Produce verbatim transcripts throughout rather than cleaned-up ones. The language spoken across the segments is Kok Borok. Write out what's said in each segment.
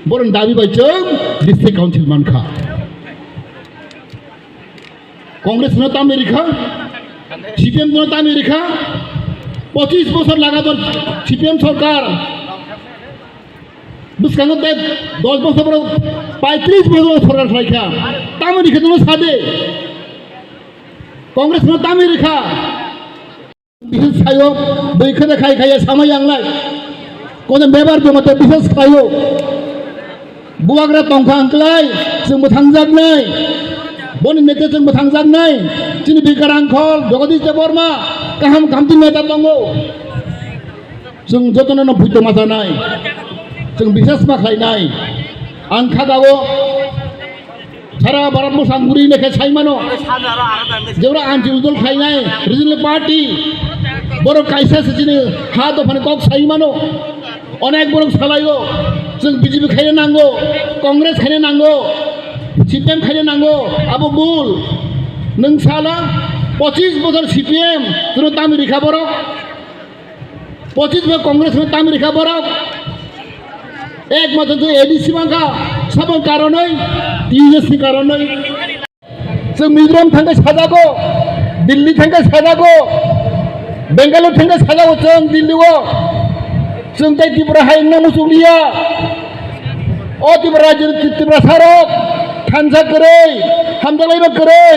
Boroni dabi bai chwng district council mankha. Congress no tamni rikha, C P M no tamni rikha, pochis bosor lagatar C P M sorkar, bwskango tei dos bosor borok, paitris bosor sorkar khlaikha, tamni rikha no sade, Congress no tamni rikha. Bises sayo, bui khede khai khai samai yanglai. Kono bebar joma te bises sayo. Bubagra tongkha angklai, chwng bwthangjaknai. Boni nete chwng bwthangjaknai. Chini Bikarang Khol, Jagadish Debbarma, kaham khamti neta tongo. Chwng jotono no buito majanai. Chwng bises ma khlainai. Ang khagao Sara Bharat bwsang guri hinwi khe sai mano. Jebra anti udol khlainai regional party, borok kaisa se chini ha dophani kok sai mano. Onek borok salaio, chwng B J P khaina nango, Congress khaina nango, C P M khaina nango, abo bul. Nwng sala pochis bosor C P M, chwngno tamni rikha borok. Pochis bo Congress no tamni rikha borok. Ekmatro je A D C mankha, saboni karonoi, T S ni karonoi. Chwng Mizoram thangkhe sajago, Delhi thangkhe sajago, Bangalore thangkhe sajago chwng Delhi o. Chwng tei Tripura hai wngna muchukliya. O Tripura rajyoni Tiprasa rok thansa kwrwi, hamjaklaiba kwrwi.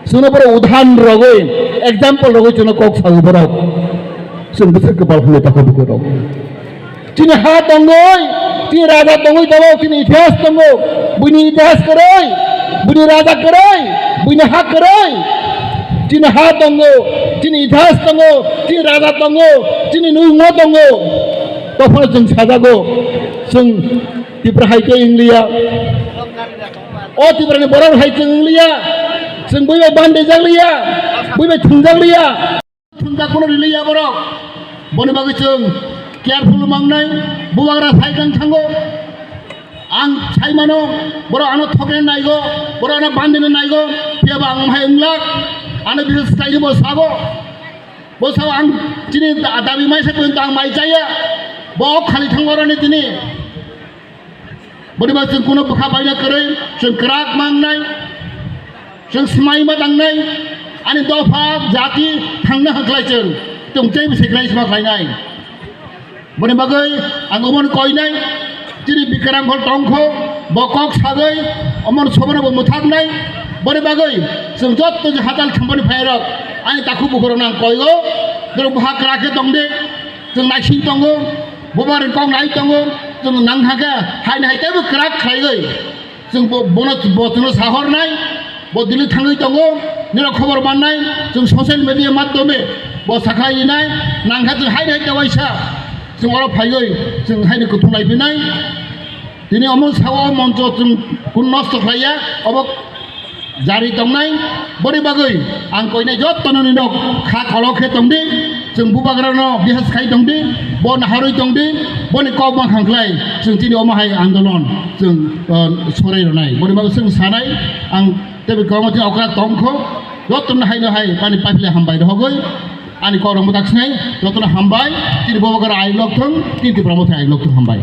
Chwngno borok udahoron rogwi, example rogwi chwngno kok sago borok. Chwng bwswk kwpal hwnwi takha bukurok. Chini ha tongwi, chini raja tongwi tongo, chini itihas tongo. Buini itihas kwrwi, buini raja kwrwi, buini ha kwrwi. Chini ha tongo, chini itihas tongo, chini raja tongo, chini nungmo tongo. Tophano chwng sajago, chwng Tipra hai khe wngliya. O Tiprani borok hai chwng wngliya, chwng bui bai bandijak liya, bui bai thwngjak liya. Thwngjak kuno riliya borok. Boni bagwi chwng careful mangnai, bubagra sai kang thango. Ang sai mano, borok ano thokna naigo, borok ano bandina naigo, phiyaba ang hai wnglak, ano bises kaini bo sabo. Bo sao ang chini da-, dabi mai se pun tang mai chaya, bo khali thango rani tini. Boni ba chwng kuno bwkha baina kwrwi, chwng kwrak mangnai, chwng swmai ma tangnai, ani dopha jati thangna hwklai chwng, chwng tei bwsai khlai sma khlainai. Boni bagwi ang omono koinai, chini Bikrang Khol tongkho, bo kok sagwi, omono sobono bo mwthaknai, boni bagwi chwng jotto je hatal thangmani phairok, ani takhu bukhurokno ang koigo, norok bwkha kwrak khe tongdi, chwng naising tongo, bubar kok nai tongo, chwng nang hakhe, haini hai teibo kwrak khlaiwi. Chwng bo, bono, bo chwngno sahornai, bo Delhi thangwi tongo, nini khobor mannai, chwng social media madhyome bo sakha inai, nangkha chwng haino hai ta waisa, chwng oro phaiwi, chwng haino kuthum lai phinai. Tini omo sao moncho chwng kun nosto khlaiya, obo jari tongnai, boni bagwi ang koinai jottono nino kha kholo khe tongdi, chwng bubagrano bihas khai tongdi, bo naharwi tongdi, boni kok ma khang khlai, chwng tini omo hai andolon. Chwng, uh, sorai rwnai. Boni bagwi chwng sanai, ang teibo kwbangma chini okra tongkho, jotono haino hai, ani paiphle hambai rohogwi, ani kok rok mwtak sinai, jotono hambai, chini bubagra ai lok thung, chini Tipra Motha ai lok thung, hambai.